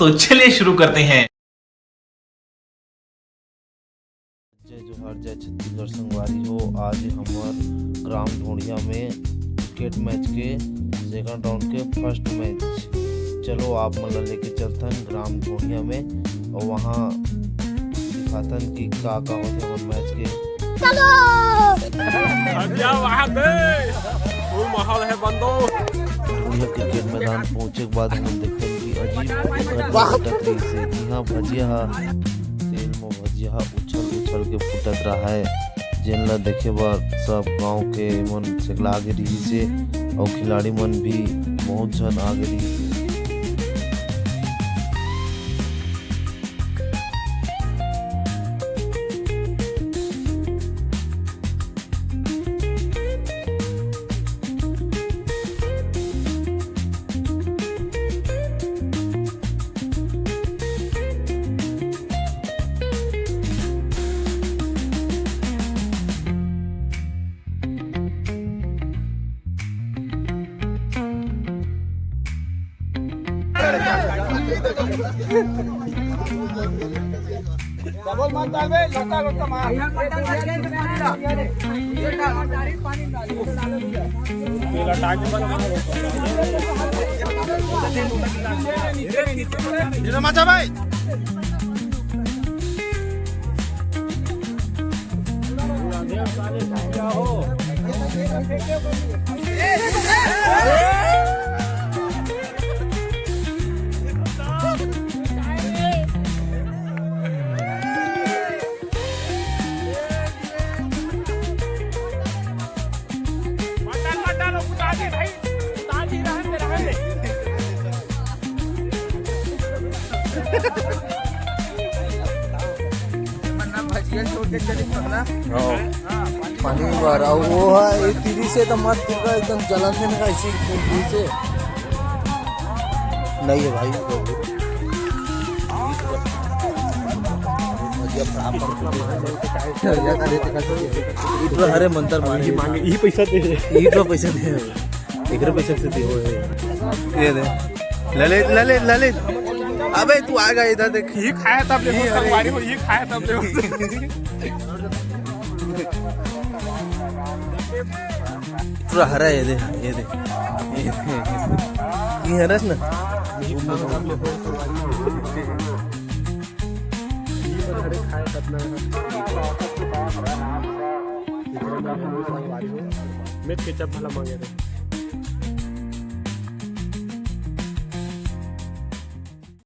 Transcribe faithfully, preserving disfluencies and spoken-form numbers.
तो चलिए शुरू करते हैं। जय जोहार, जय छत्तीसगढ़ संगवारी हो। आज हमर ग्राम ढोंडिया में क्रिकेट मैच के सेकंड राउंड के फर्स्ट मैच। चलो आप मन ला लेके चलथन ग्राम ढोंडिया में और वहाँ दिखाथन कि का का होथे हमर मैच के। चलो। क्या बात है, फुल माहौल है बंदो। ढोंडिया क्रिकेट मैदान पहुँचे के बाद हमन देखथन कि अजीब घटना घटत रहिस हे। इहाँ भजिया ह तेल म भजिया ह उछल उछल के फूटत रहय, जेन ल देखे बर सब गांव के मन सेकला गे रिहिस हे अउ खिलाड़ी मन भी बहुत झन आ गे रिहिस हे। डबल मार डालबे, लोटा लोटा मार। ये तो मचा भाई। भजिया छोड़ के चले पगला। हाँ। पानी में बाहर आओ, वो है, ये तीरी से तो मत तिरका, एकदम जलन देने का इसी तीरी से। नहीं है भाई, भजिया खराब कर दिया। ये तो हरे मंतर मारे। ये मांगे, ये पैसा दे। ये तो पैसा दे। एकरे पैसा से दे। ये दे। ललित, ललित, ललित। अबे तू आ गया इधर देख। ये खाया था अपने ये को, अरे। संगवारी हो, ये खाया था अपने को। पूरा हरा है, ये दे, ये दे। ये दे। ये हरा है ना? ये हरे खाए कितना है। मैं केचप भला मांगे थे।